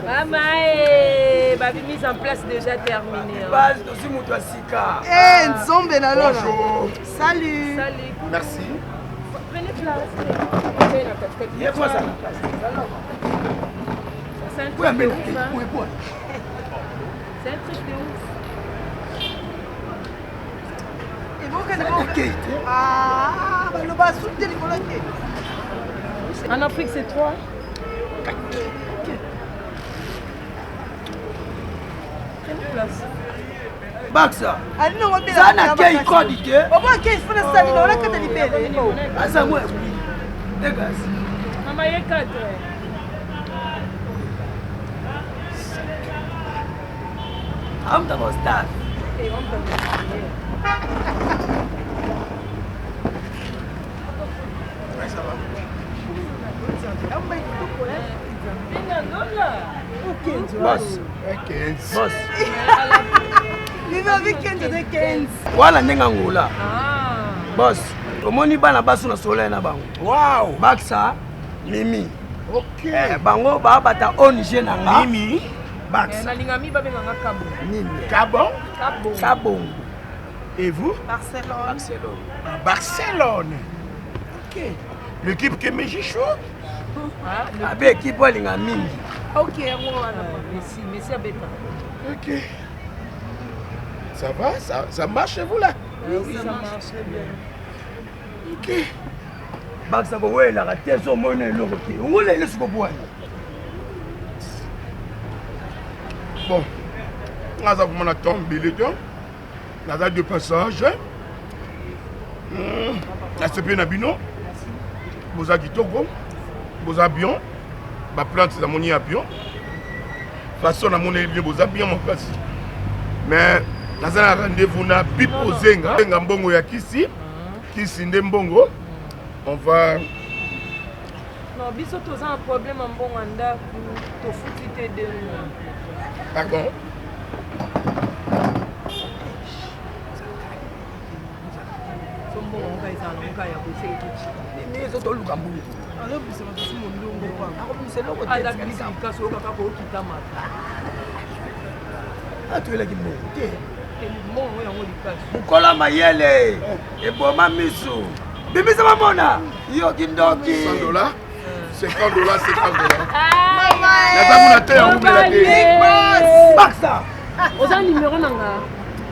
Mama, eh, babi mise en place déjà terminée. Hein. Base tosi moto ya sika. Eh, nzombe na lola. Bonjour. Salut. Salut. Merci. Prenez place. Ye kwa ça. C'est un truc Oya de mbela ouf, te. hein. Oya kwa. C'est un truc de ouf. Ebokani Akei te. Ah, baloba asuki te likolo te. En Afrique, c'est 3. Prenez place. Baksa. Alino ngobela. Za na kei kodi te. Obo kei funa sali na olakata libele. Aza mwa ya bwili. Tekasi. Mama, il y a 4. Amta ko staff. Boss. Boss. Viva weekend de 15. Wala ndenge Angola. Ah. Boss. Omoni bana baso na soleil na bango. Wow. Baksa, Mimi. Ok. Eh, bango babata ONG na nga. Mimi. Baksa. nalinga mi babenganga kabo Mimi. Gabon. kabo Kabongo. Et vous Barcelone. Barcelone. Barcelone. Ok. L'équipe qui met chaud. Ah, le- Abe ekipe alinga mingi. Ok, yango wana. Messi, Messi abeta. Ok. Ça va ça, ça marche chez vous là Oui, ça marche très bien. Ok. Baksa kowelaka te so omoni eloko te. Ongolele siko bwani. Bon. Naza komona tombele te. Naza de passage. Nasepeli na bino. Boza kitoko. Boza bien. Baplante namoni ya bien. Façon namoni bien boza bien makasi. Mais naza na rendez-vous na Pipo Zenga. Zenga mbongo ya kisi. Kisi nde mbongo. On va Non, biso toza na problème ya mbongo ya ndako tofuti te deux mois. Pardon. So mbongo yango kaka ezala nango kaka ya koseki totika. Mimi ezotoluka mbongo. Alobisa bato si mondongo kwa. Akobimisa eloko te. Aza bisi likaso oyo kaka kookita mata. Atoyelaki mbongo te. Mbongo yango likaso. Mokola mayele eboma misu. Bimisa bamona yo kindoki. 100 dollars 50 dollars 50 dollars. Mama. Naza kuna te ya umela te. Big boss. Baksa. Oza numéro na nga.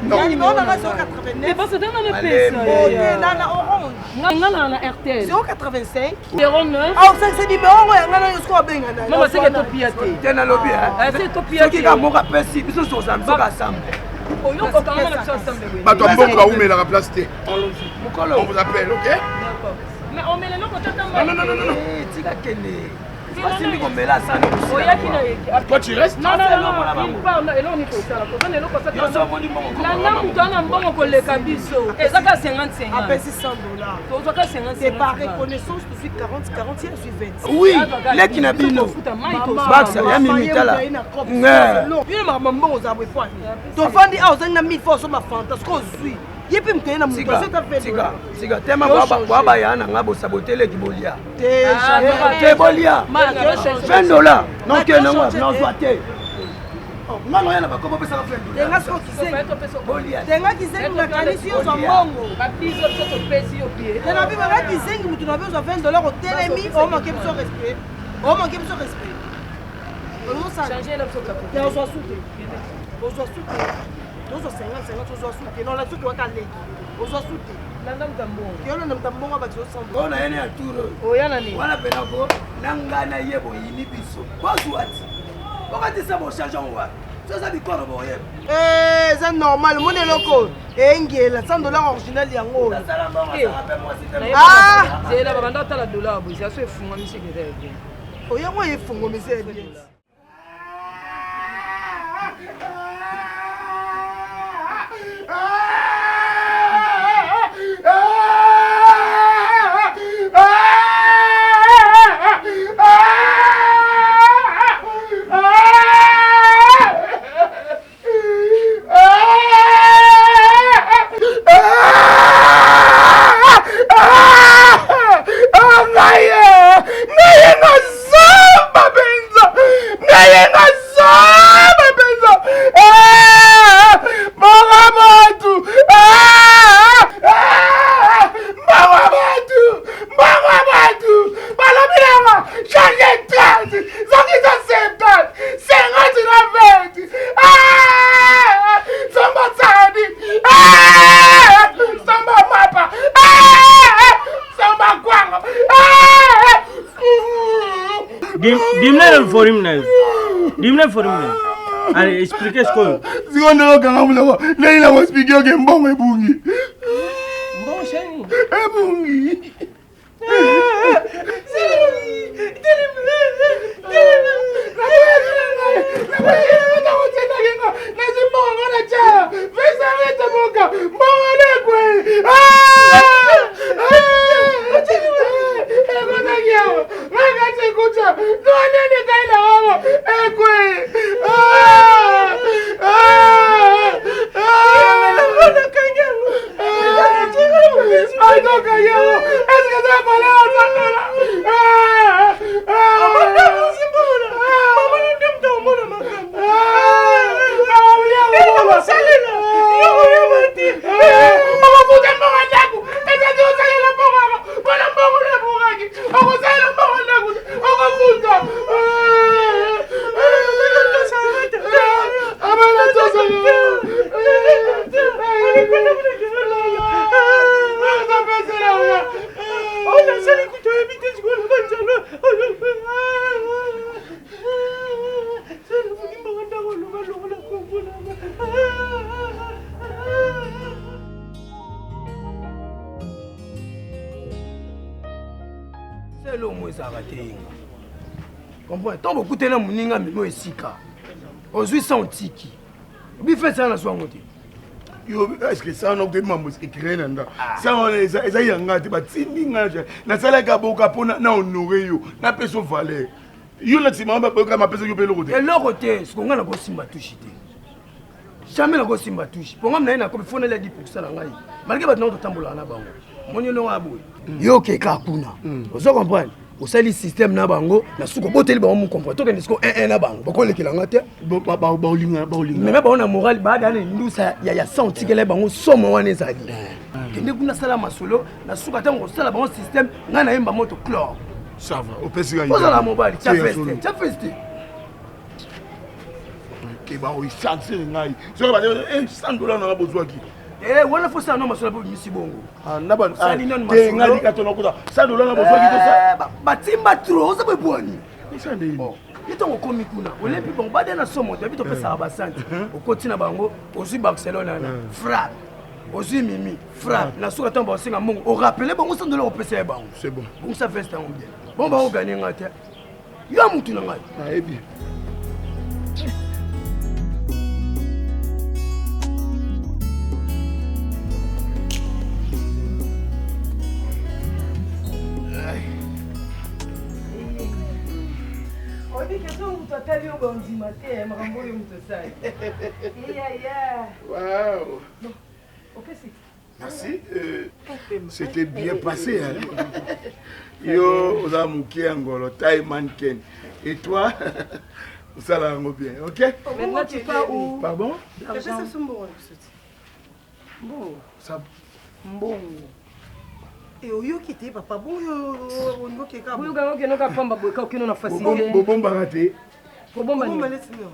Non. Numéro na nga 089. Parce que tanga na pesa. Ote na na orange. Nga na na RTL. 085. 09. Ah, ça c'est numéro ya nga na yo siko abenga na. Mama seke topia te. Te nalobi Eh, se topia soki te. ka moko apesi biso tozala biso ka ensemble. Oyokokanga na biso ensemble boye. Bato ya mbongo baumelaka place te. On Mokolo. vous appelle, ok D'accord. Mais omela eloko tata Non, non, non, non, non. Eh, tika kende. Basimbi komela asani. Oyaki na ye. Toi tu restes. Non non non, il parle eloko nini tosala. Toza na eloko asala. Yo so omoni mbongo. Landa moto ana mbongo koleka biso. Eza ka 50 50. Apesi 100 dollars. Tozwa ka 50 C'est par reconnaissance tozwi 40 40 ye azwi 20. Oui, leki na bino. Baksa ya mimi tala. Bino makambo mbongo ozala boye po tofandi awa ozangi na 1000 fois osomba fanta soki ozwi ye mpe moto ye na moto tika tika tema bwabaya na nga bosabote eleki bolia te bolia 20 dollar nokende yango nazwa te nga noya na bakomo opesaka 20 tenga kizengi nakanisi yo ozwa mbongo te na bino nga kizengi moto na bi ozwa 20 dollar otelemi omanke biso respect omanke biso respect ozwa su te ozwa su te tozwa 50 50 ozwa su te non la suki waka leki ozwa su te landa moto mbongo yolanda moto mbongo abakisa osambo oyo na ye ne ya tour oyo oya na nini wana mpena ko na ngai na ye boyini biso bozwa ti bokatisa bochange yango wapi toza bikoro boyeba eza normal omoni eloko engela 100 dollar original yango oyo nasala mbongo azalaka mpe mwasi te zela babanda otala dollar boye aso efungwami seke eza ya bien oyango efungwami ya bien. Dimne forimne. Allez, expliquez ce que. Sikoyo ndenge okanga monoko ndenge na koexplike oke mbongo ebungi. Mbongo shani. Ebungi. Elongo ezalaka te yenga comprendre ntango bokutani na moninga memo esika ozwi sa otiki obifesala na zwango te. Yo est-ce ça wana okoyebi mambo ecree na nga sa wana eza yanga te batindi nga nasalaki aboka mpo na honore yo napesa yo valeur yo na nsima baboka mapesaki yo mpe eloko te. Eloko te. Siko ngai nakosimba tushi te, jamais nakosimba tushi mpo ngai naye nakomi fo nalia 10 pourcent na ngai malgré bato nango totambolaka na bango. Omoni ndenge ya boye yo okeka kuna, ozo comprendre, osali système na bango na suka oboteli bango mokomprendre tokende siko 1 na bango bakolekela nga te. Baolinga baolinga. Meme bango na moral baada na ndusa ya sang otikela bango somo wana ezali kende kuna sala masolo na suka ntango kosala bango système ngai nayemba moto clore. Ça va, opesi ngai. Ozala mobali, tia feste, tia feste. Ke baoisentir ngai soki ba 100 dollar nanga bozwaki. Wana fo sala no masolo po bimisi bongo. Osali nanu masolo. Ngai likato nakuta 100 dollar na bozwaki tosa. Batimba trop oza boye bwani ye ntango okomi kuna olembi bango bade na somo te abi topesaka basante okoti na bango ozwi Barcelone wana frappe, ozwi mimi frappe na suka ntango baosenga mbongo orappele bango 100 dollar opesa ye bango. C'est bon. Bongisa veste yango bien, bongo bakoganye nga te. Yo mutu na ngai. Nayebi. Oyebi ke soki moto atali yo bandima te makambo oyo moto osali. Eyaya. Wow. Opesi. Merci. C'était bien passé. Hein? Yo, oza muke ya ngolo, taille mannequin. Et toi, osala yango bien, ok? Maintenant tu pars où? Pardon? Epesa biso mbongo na biso te. Mbongo. Ça... Mbongo. E oyoki te papa bongo oyoki kaka. Boyoka yango keno ka pamba boye ka okeno na facilité. Bobombaka te. Kobomba Mbongo nini? neti nini?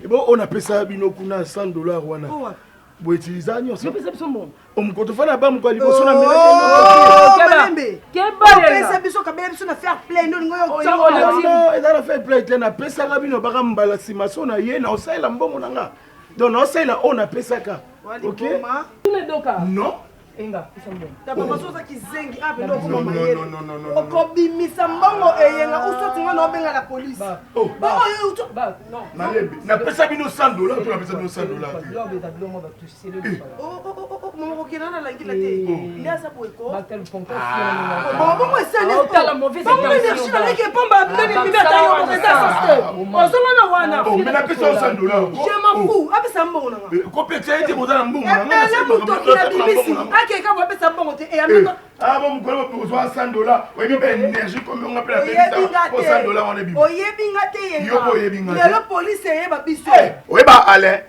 Ebo oyo napesa bino kuna 100 dollars wana. Owa. Boutiliza nyonso. Yo pesa biso mbongo. Omokoto fana ba moko ya liboso na Oh, melaki. Malembe. Keba Opesa biso kabela biso na fair play nde olingo yo. Tsango na Non, non, eza na fair play te napesaka bino baka mbala nsima so na ye naosalela mbongo na nga donc naosalela oyo napesaka ok Waliboma. Tuna doka. non Enga, pesa mbongo. Ta papa so oza kizengi ape nde okoma Non, non, mayele. non, non, non, non, non. Okobimisa mbongo eyenga usoti nga na obenga la police. Ba. Oh. Ba oyo uto. Ba, non. malembe napesa bino 100 dollar to napesa bino 100 dollar te Biloko eza biloko moko bato sele Oh oh oh oh mama kokenda na langila te. Nde aza boye ko. Baktel ponko. Bon, bongo esali Ah, otala mauvaise bongo intention, énergie ba. naleki epomba ndenge Ah, mimi ata yo ba- moko eza sens te ozonga na wana Oh, mais napesa yo 100 dollar je m'en fous apesa mbongo na nga kopekisa ye te boza na mbongo na nga ebele moto okila bimisi akeka bo apesa mbongo te eyambi ah bon mokolo ozwa 100 dollar oyebi mpe énergie combien nga mpe oyebi nga napesa po 100 dollar wana te ebima oyebi nga te Yo mpo oyebi nga te. lelo polise eyeba biso oyeba alain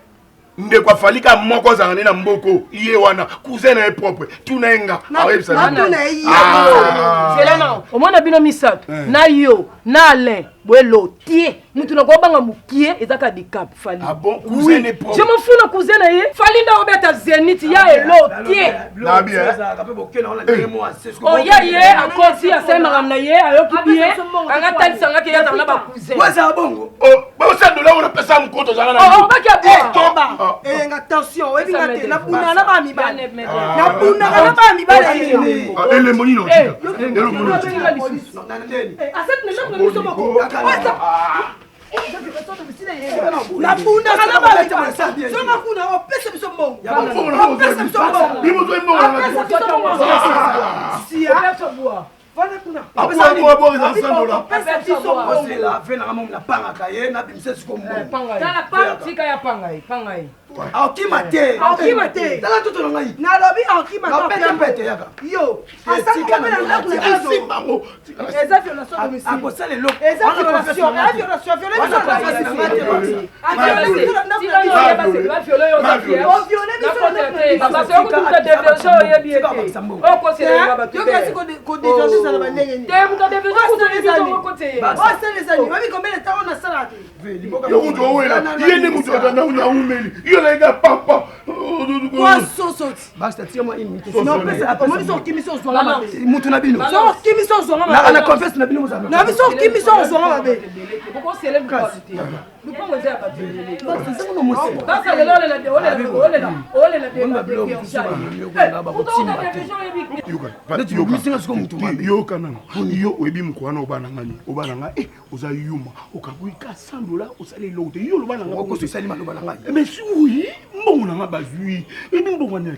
ndeko afali ka moko azalaka nde na mboko ye wana cousin na ye propre tuna ye nga aoyebisa bino. natuna ye ye Ah. Zela na omona bino misato na yo na Alain boyelo tie mutu na kobanga mokie eza ka dicap Fally. Ah bon, cousin ne propre. Je m'en fous na cousin na ye. Fally nda obeta Zenith ya elo tie. Nabi, eh. Ezalaka mpe bokenda wana ndenge mwa se, soki Oya ye akoti asali makambo na ye ayoki bien Apesa mbongo, anga talisanga ke ye azala na bacousin. Wazala bongo. Oh, ba 100 dollar wana pesa mokoto ozalaka na Oh, nini? oh, baki ya boa. toba Ah. eyenga tension oyebi nga te nabunaka na baa mibale Ah. nabunaka na baa mibale eyenga Ah, elembo nini Eh, otika eloko nini otika Na ndeni. asete na ndako na biso moko Nabundaka nabundaka na baa mibale zonga kuna opesa biso mbongo opesa biso mbongo Bimo ozwi mbongo na apesa nga te. biso mbongo sia Opesa boa. vanda kuna Aboa, aboa, aboa, eza 100 dollar. opesa biso mbongo Ozela, ve nanga momu napangaka ye nabimisa siko mbongo. Panga ye. Tala panga tika ya panga ye, panga ye. Akokima te. Akokima te. Tala ntoto na ngai. nalobi akima Napete pete yaka. yo Eh, tika asalaka mpe na na ndako na biso Asimba yango. eza violation domicile Akosala eloko. eza Wana violation confesse na eza ngai te. violation viole Wana biso na confesse na ngai te, Maxi. Aviole biso na ndako na biso. Oviole biso na ndako na biso. Yoka si kodéverge ezala bandenge nini osala ezali oyebi combien de temps oyo nasalaka te Yo kutu owela ye nde moto aza naumeli yo nayeka papa kwa soso ti Basta, tia mwa une minute. Soso. Non, pesa, apesa omoni so okimisi ozwanga mabe mutu na bino. so okimisi ozwanga Na na mabe confesse na bino mozala. na biso okimisi ozwanga mabe Yoka nano yo oyebi moko wana obana nga nini obana nga e oza yuma okakoki ka 100 dollar osala eloko te yo oloba na nga Okoso esali maloba na ngai. mais si oui mbongo na nga bazwi ebi mbongo wana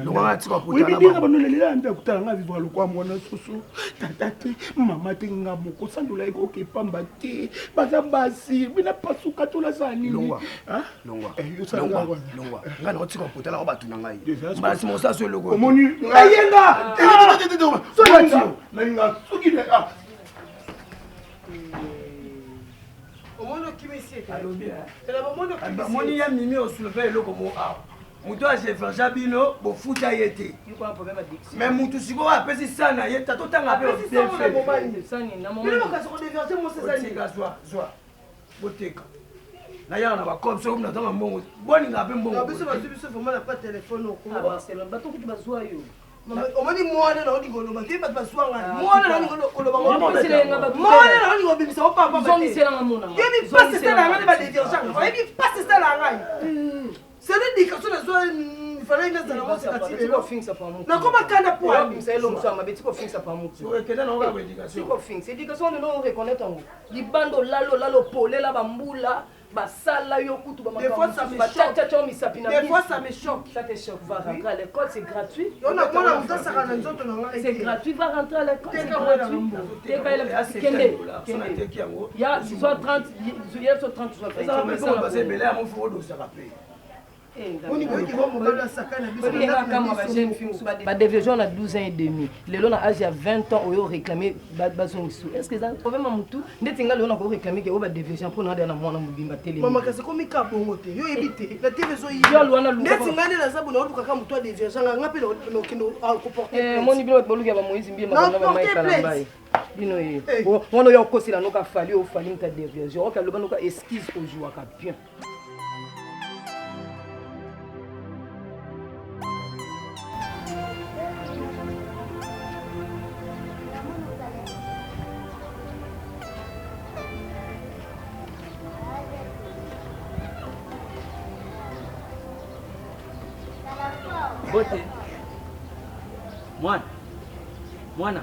Longwa nga tika kotala oyebi bango. ndenge banolelela nde akutala nga vivre lokwa mwana soso tata te mama te nga moko sandola ekoke pamba te baza basi bina pasuka tolasala nini Longwa. Ah? Longwa. Eh, yo osala Longwa. nga wana. Longwa. Ngai nakotika kotala ko bato na ngai. Déjà, Mbala nsima osala so eloko. omoni Eyenga! nalinga soki ne ah. omoni okimisi ete Alobi, eh. elaba omoni okimisi Amoni ya mimi osoulever eloko mo awa. Moto agevergea bino bofuta ye te. Mais mutu sikoyo apesi sa na ye tata otanga mpe Apesi sango na mobali. bien bino bokasi kodéverge mosi ezali Botika zwa zwa boteka nayaka na bacope soki nazanga mbongo boninga mpe mbongo biso bazwi biso vraiment na pa telefone okoma Bato kutu bazwa yo. omoni mwana na olingi koloba te bato bazwa ngai mwana na olingi koloba Zongiselanga bato te. mwana na olingi kobimisa opapa Zongiselanga mona. yebi mpasi esala ngai nde badévergeanga oyebi mpasi esala ngai c'est l'éducation nazwa Ifalaki nazala ngo seka ti lelo. Nakoma kanda po ani. Elongisa mabe tika ofingisa pa mutu. Ekenda nango kaka education. Tika ofingisa education wana elo reconnaître yango. Libanda olala olala opolela ba mbula basala yo kutu ba Des fois, ça me choque. makambo misapi na Des fois, ça me choque. Ça te choque, va rentrer à l'école, c'est gratuit. Yo na mwana moto asaka na nzoto na ngai. C'est gratuit, va rentrer à l'école, c'est Teka mwana gratuit. mbo. Teka ele kende. Kende. Ya soit 30, ya soit 30 soit 20. Baza ebele ya mofu odosaka mpe. Badeviation na 12 ans et demi lelo na age ya 20 ans oyo réclame bazongisu est ce que eza problème ya motu ndeti nga lelo nako réclame ke oyo badeviation mpo na na mwana mobimba telemi Mama kasi komi ka bongo te. Yo yebi te. Na TV ezo Yo wana luka Ndeti ngai nde naza bona olukaka moto adeviation nga nga mpe nakokende koporte Eh, moni bino bato boluki ya bamoïse mbiye Na makambo na porte bamai plainte. kalambai bino ye Eh. wana oyo okosela noka fali oyo fali moto adeviation oke aloba noka excuse ozwaka bien. Bote. Mwana. Mwana.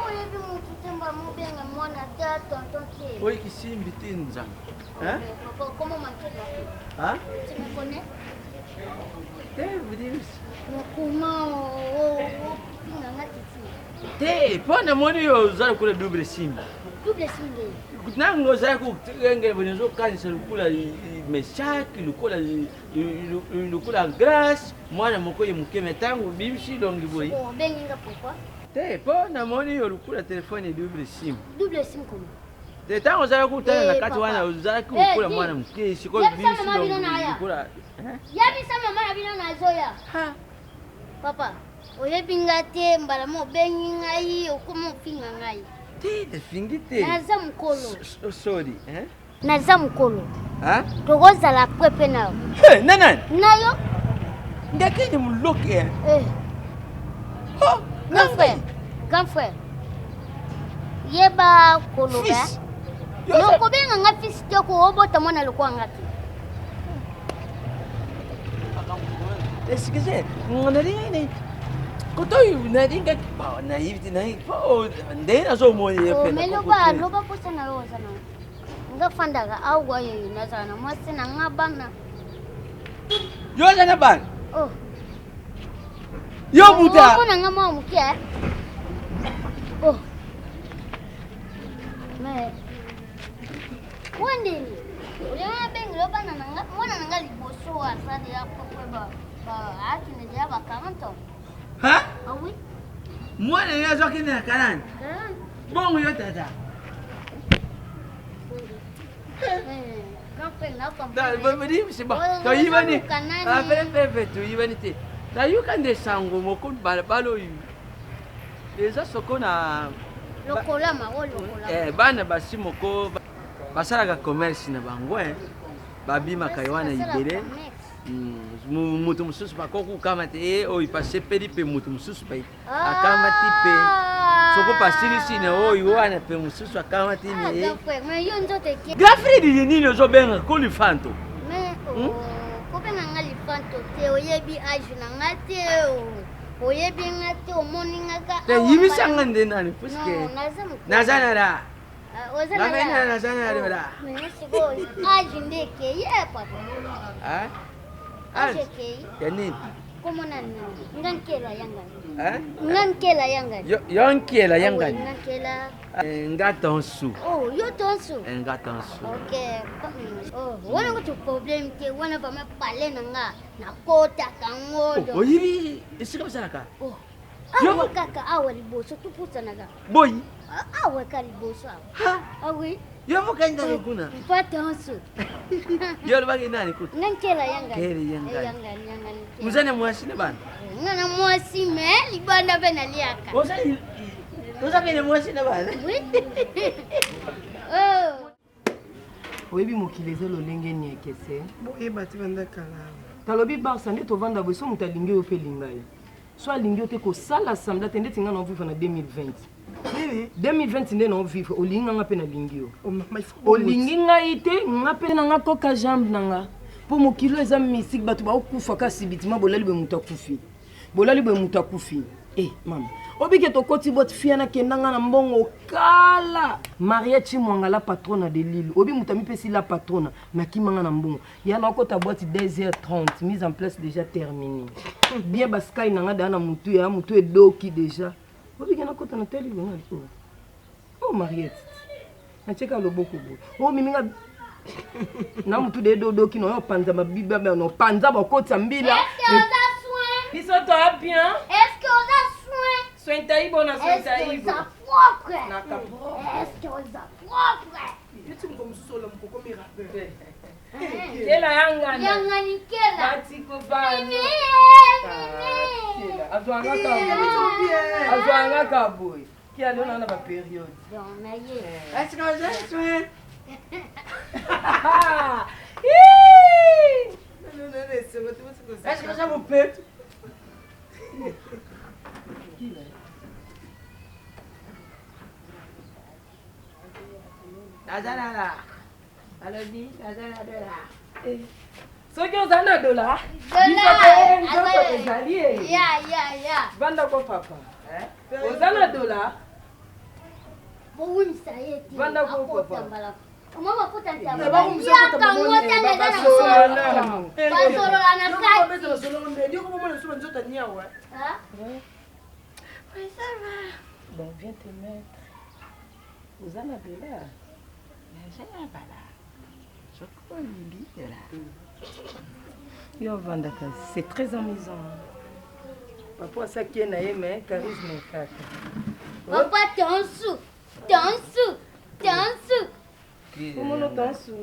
Oyebi motu te mba mobenga mwana te tonton te. Oyi kisimbi te nzambe. Hein? Papa, comment m'appelle? Hein? Tu me connais? Te vous dire. Mais comment ofinga nga titi? Te mpo namoni yo oza lokola double simba. Double single. Nango ozali kokengele boye nazokanisa lokola Meshak, lokola lokola Grâce, mwana moko ye moke me ntango obimisi elongi boye. Obengi nga pourquoi? Te mpo namoni yo lokola telefone double sim. Double sim comment? Te ntango ozalaki kotala na Eh, kati papa. wana ozalaki Eh, lokola di. mwana moke sikoyo Yebisa obimisi mama bino elongi na ya. lokola. Hein? Yebisa mama na bino nazoya. Ha. Papa, oyebi nga te mbala mo obengi ngai okoma ofinga ngai. Te nafingi te. Naza mokolo. Sorry. Hein? Naza mokolo. Hein? Tokozala prepe na yo. Hey, nani? Na yo? Ngakini muloki eh. Eh. Oh, Grand frère, grand frère. Yeba koloba. Fils. Nokobenga nga fils te ko obota mwana lokola nga te. Excusez, nalingi koto oyo nalingaki ba nayebi te nayebi po nde nazomona ye Oh, pe mais loba loba posa na yo oza na nga fandaka awa yoyo nazala na mwasi na nga bana. Yo oza na bana? Oh. Yo buta. Omona nga mwa moke eh? Oh. Mais wandeni olinga nabengela bana na nga mwana na nga liboso aza deja propre ba akende deja ba 40 ans. Ha? Ah oui? Mwana ye azwakende na 40. 40. Bongo yo tata. Grand frère, na comprendre. Toyibani apepepe toyibani te nayoka nde sango moko balabala oyo eza soko na Lokolama, oyo lokolama. Eh, bana basi moko basalaka commerce na bango eh. Babimaka ye wana Basala ibele commerce. Moto mosusu bakoki kokama te eh, oyo pasepeli mpe moto mosusu pe akamati mpe soko pasilisi na oyo wana mpe mosusu akamati Ah, ne grand frère, mais yo nzoto eke. Grand frère nini ozobenga ko lifanto? Mais oh, kobenga nga lifanto te, oyebi age na nga te, oh. Oyebi nga te, omoni nga ka. Te awa yebisa mbala- nga nde nani puisque Non, naza mokolo. naza na la Ah, oza na Naza la. na- naza na la. Oh, mais sikoyo age nde ekei eh, papa. Ah? Age Age ekei. ya nini? Komona nani? Nga nkela yangani. Eh? Nga nkela yangani. Yo nkela Ah oui, yangani. Nga nkela. Eh, nga tonsu. Oh, yo tonsu. Eh, nga tonsu. Ok. Oh, wana kutu problème te, wana vraiment palais na nga. Nakotaka ngo. Oh, oyebi esika basalaka? Oh. Yo- Awa kaka awa liboso tupusanaka. Boyi. Awa ka liboso awa. Ha? Ah oui. Yo mokendaka kuna. Pa tonsu. Yo olobaki nani kutu? Nga nkela yangani. Nkela yangani. Eh, Yangani, yangani. nkela. Oza na mwasi na bana? Nga na mwasi me libanda mpe naliaka. Oza mpe na mwasi na bana? Oui. Oh. Oyebi mokili eza lolenge nini ekese. Boyeba te banda kala. Talobi Barsa nde tovanda boye so moto alingi yo mpe elinga yo so alingi yo te kosala sambla te ndeti nga na oviva na 2020. Nini? 2020 nde nao vivre olingi nga nga mpe nalingi yo Oh, mama, il faut bongo. Olingi ngai te, nga mpe na nga koka jambe na nga mpo mokili oyo eza mystique, bato baokufa ka sibitima. Bolali boye moto akufi, bolali boye moto akufi. E mama, obike tokoti bote fia nakenda nga na mbongo kala. Maria Chimwanga la patrona de lille, obi moto amipesi la patrona, nakima nga na mbongo ya nakota boîte 2h30, mise en place déjà terminé, bien basky na nga daa na motu ya motu edoki déjà. Obike nakota na teli bonga. Oh Mariette, natieka loboko boye, o mimi nga na motu de edodoki na oyo opanza mabiba na opanza bakotisa mbila. Est-ce que oza soin? Biso toa bien. Est-ce que oza soin? Soin taibo na soin Est-ce que taibo oza propre? Naka propre. Est-ce que oza propre? Neti moko mosusu olamuka okomi rappeur. Kela yangana. Yangani kela. Batiko bana. Mimi, mimi. Azwanga ka boye, azwanga ka boye kia leo na baperiode. Donc, na ye. Est-ce que oza soin? Est-ce que oza mopetu? Naza na la alobi naza na dola. Soki oza na dola, Dola, biso mpe nzoto ezali e. Ya, ya, ya. Vanda ko papa, oza na dola. Bowumisa ye te. Vanda ko, papa. Akotambala. Oma mafuta ntaba. Eh, bakumisa Yaka kota ngo maboni, tanga eza na basolola solo. nanu. Basolola na kati. Nzoto niawa. Ah? Bon, viens te mettre. Oza na dola. Naza na bala soki olingi dola. Yo ovanda kasi, c'est très amusant. Papa asaki ye na ye, mais charisme kaka. Papa tonsu. Tonsu. Tonsu. Omono tansu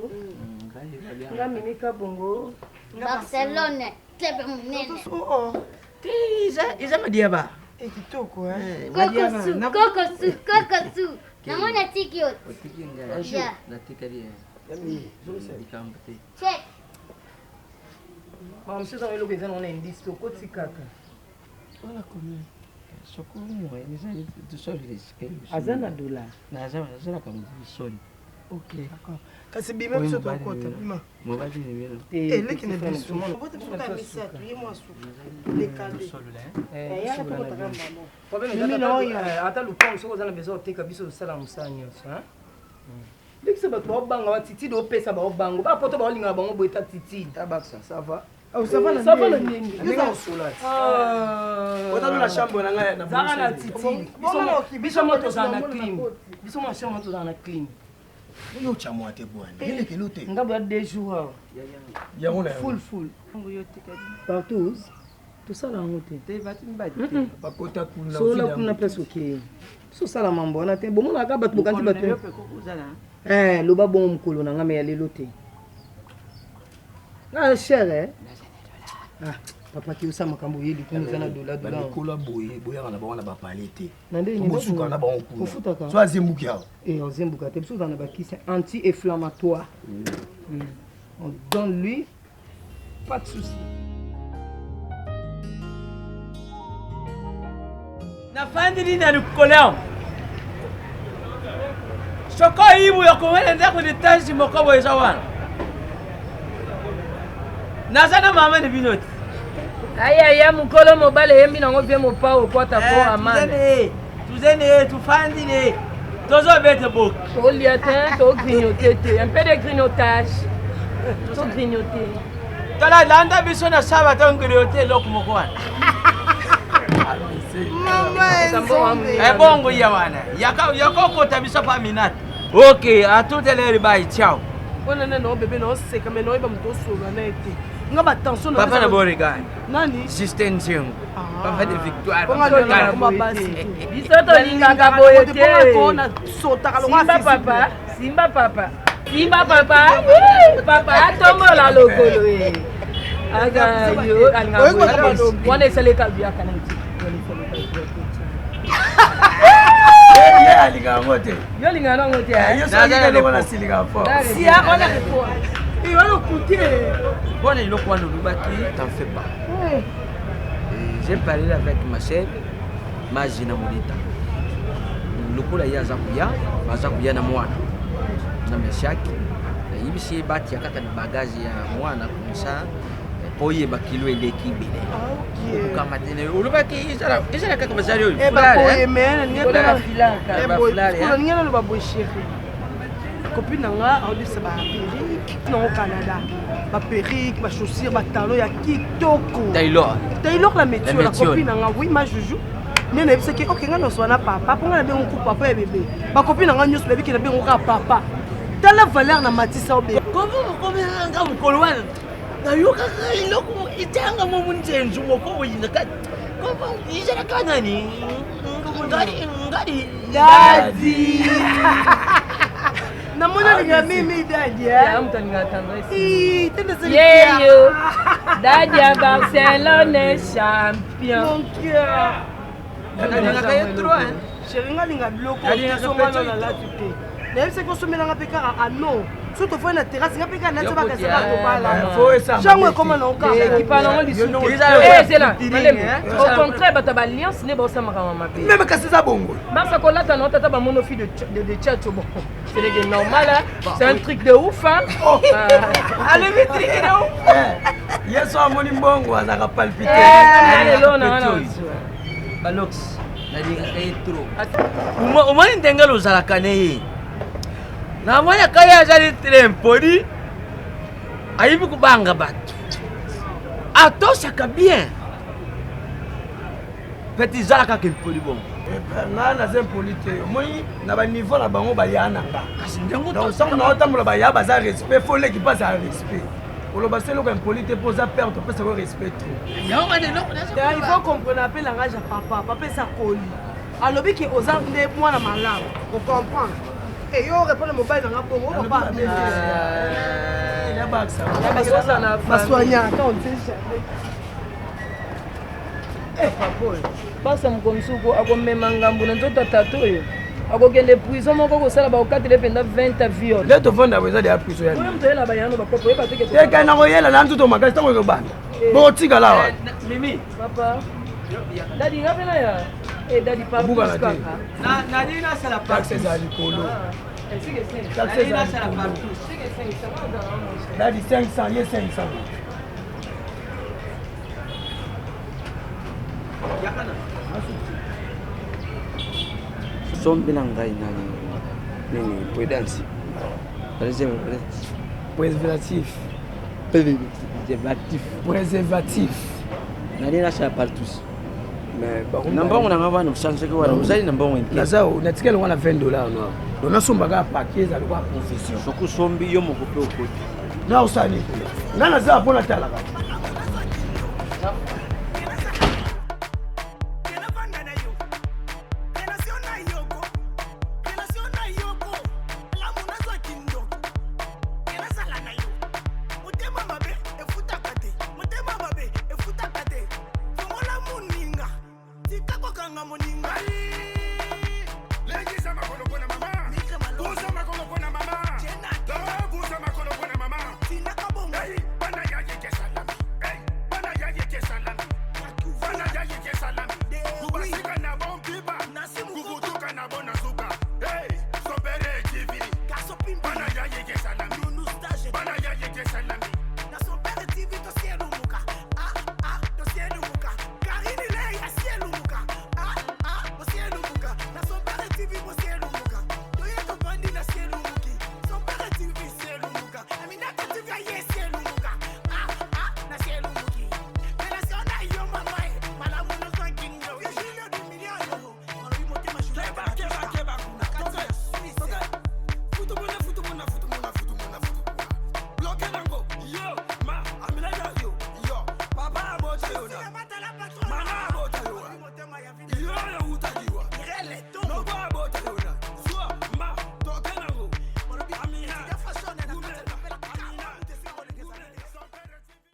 nga mimika bongo. Barcelone. Club monene. Oh, oh. Te, eza madiaba. Eh, kitoko, eh. Kokosu, kokosu, kokosu. Namoni atiki yo. Otiki ngai. Ya. Natikali likambo te. Check. Mama mosusu eza eloko eza nango na indice, tokoti kaka. Soko moye Aza na dola. Nazalaka soni. Ok, d'accord. Kasi bima, biso tokota, bima. Mobali nimero. Eh, leki na biso. Obota biso kaka misato, ye mwa suka. Lekale. Eh, yaka tokota kaka mbamo. Problème eza ata lupango, soki oza na besoin oteka, biso tosala mosala nyonso. Lekisa bato baobanga batitide, opesa baobango bapoto baolingaka bango boye ta titide. Abakisa, ça va? Oh, ça va na Ça va na ndenge. ndenge. Ndenge osola ti otalo na chambre na ngai na Zaka na Bruxelles. titide. Bongo na oki, Biso mo tozala na biso mo clim, na koti. biso mo chambre tozala na clim. Oyo otya te bwana elekelo te. Ngambo ya deux jours awa. Yango na yango. Full full partout, tosala yango te. Te, bato mibali te. Bakota kuna. Solola kuna place okei, biso osala mambo wana te, bomonaka bato bokanisi Mokolo na bato. yo mpe kokozala. Eh, loba bongo mokolo na nga me ya lelo te na cher, eh? Ah, papa ki osala makambo oyebi kuna oza na dola dola. Bamikolo boye boyaka na bango na bapale te. Na ndenge nini? Bosuka na bango kuna. Ofutaka? So azembuki awa. Eh, ozembuka te, biso ozala na bakisi anti inflammatoire. On donne lui, pas de souci. Nafandili na likolo soko oyibu ya komona ndako litansi moko boye eza wana, naza na mama na bino te. Ayaya, mokolo mobali eyembi nango vie mopao okwata ko amane. Tuzene tufandile, tozobete boki. Tolia te, togrignote te, un peu de grignotage, togrignote. Tala, landa biso na saba tongili te eloko moko wana. Mama Nzambe. Ebongo ya wana yakokota biso pa minata. Ok, à tout à l'heure, bye, ciao. Wana nde nao bebe naoseka me naoyeba moto osola na ye te, nga batension. Papa na Beauregard. Nani? Justin Nzengo. Papa de Victoire. Bonga Papa de lingaka Calme. koma basi. Biso tolingaka boye te. Sotaka Simba papa, simba papa, simba papa. Wee, papa atombola lokolo ye. Aka yo alingaka Oyebi boye kaka te. balobi. Wana esaleka biaka na nti wana esaleka biaka. Ye alingaka yango te. Yo olingaka nango te, eh? Ye soki eloko nasilika fort. Sia wana wana okute. Bon, eloko wana olobaki, t'en fais pas. Et j'ai parlé avec ma chère Magina Molita. Lokola ye aza koya, baza koya na mwana na Meshaki, nayebisi ye batia kaka na bagage ya mwana comme ça mpo oyeba kilo eleki ebele. Okokama te na olobaki ezala kaka bazali oyo. Eh, baboye me nalingi naloba boye chéri, copine na nga aodisa ba perruque nango Canada, ba perruque, ba chaussure, ba talon ya kitoko. Taylor. Taylor la métier, la copine na nga, oui, ma juju nde nayebisaki oke ngai nyonso wana papa mpo ngai nabengo ku papa ya bebe. Bakopi na ngai nyonso bayebiki nabengo kaka papa. Tala valeur na matisa obe. Nga mokolo wana nayokaka eloko etianga mo munzenzu moko boyinga kati ezalaka nani ngadi ngadi. Dadi, namoni alinga mimi dadi. Yeyo dadi ya Barcelone champion. Mon cœur. Nalingaka ye trop hein. Chéri, nga alinga biloko Nalingaka osomba petit. nalati te. Nayebisaki osomelanga mpe kaka ano so tofai na terrasse, nga mpe kaka nati bakasaka kobala jango ekoma na ekipa nango lisusu. Ezela au contraire, bato ya baalliance nde baosamaka mabe. Même kasi eza bongo. Basa kolata na tata bamono fille de Tchatcho, bon, c'est le normal hein? C'est un truc de ouf hein. Oh. Alobi truc de ouf. Ye so amoni mbongo azalaka palpite. Lelo na wana. Balox, nalingaka ye trop. Omoni ndenge ozalaka na ye, namonaka ye azali très impoli, ayebi kobanga bato, atosaka bien. Petit, ezala kaka impoli bongo. Nga naza impoli te. Omoni na baniveau na bango baya na nga. Kasi ndenge Donc ntango naotambola, baya baza respect, fo leki mpe azala respect. Oloba so eloko impoli te mpo oza père, topesaka respect trop. Yango wana eloko. Il faut comprendre mpe langage ya papa. Papa eza koli, alobi ke oza nde mwana malamu, ocomprendre e yo répondre mobali nanga bongo papa. Ya bakisa. Basoignaka, on ne sait jamais. Basa moko mosuku akomema ngambu na nzoto ya tata oyo, akokende prison moko kosala bakokatele mpenza 20 viol. Nde tovanda boye, eza deya prison ya. Oyo moto oyela bayano bakopo oyeba te ke. Teke na koyela na nzoto makasi ntango ekobanda bokotikala awa. Mimi. Papa dadi, nga mpe na ya dadi. Obukana te. Kaka. Nali nasala. Taxe eza likolo, taxe eza likolo. Dadi 500, ye 500. Sombi na ngai nani? Nini? Prudence. Préservatif. Préservatif. Préservatif. Nali nasala partout. Mais na mbongo na nga wana osanzaki wana ozali na mbongo mpe. Naza natikali wana 20 $ noir, donc nasombaka paquet, eza lokola profession. Soki osombi yo moko mpe okoti. Na osala nini kuna? Nga naza mpo natalaka. Relation na yoko, relation na yoko lamu nazwaki ndoki enazala na yo. Motema mabe efutaka te, motema mabe efutaka te. Fongola moninga, tika kokanga moninga. Lengisa makolo mpona mama, busa makolo mpona mama, busa makolo mpona mama. Hey, bana ya yeke salami. Hey, bana ya yeke salami, bana ya yeke salami. Kubasika na bompiba, kukutuka na bona suka. Hey, sopere TV, bana ya yeke salami, bana ya yeke salami. Na son père TV tosielumuka, ah ah, tosielumuka. Karini lei asielumuka, ah ah, osielumuka. Na son père TV bosielumuka, toye tovandi na sielumuki. Son père TV sielumuka, Aminata TV aye sielumuka, ah ah, na sielumuki. Relation na yo mama e malamu nozwaki ndoki. Julio du million alobi motema. Keba, keba, keba kuna. Toke. Futumuna, futumuna, futumuna, futumuna, futumuna. Bloqué nango. Yo, ma, amina yo, yo. Papa aboche yo na.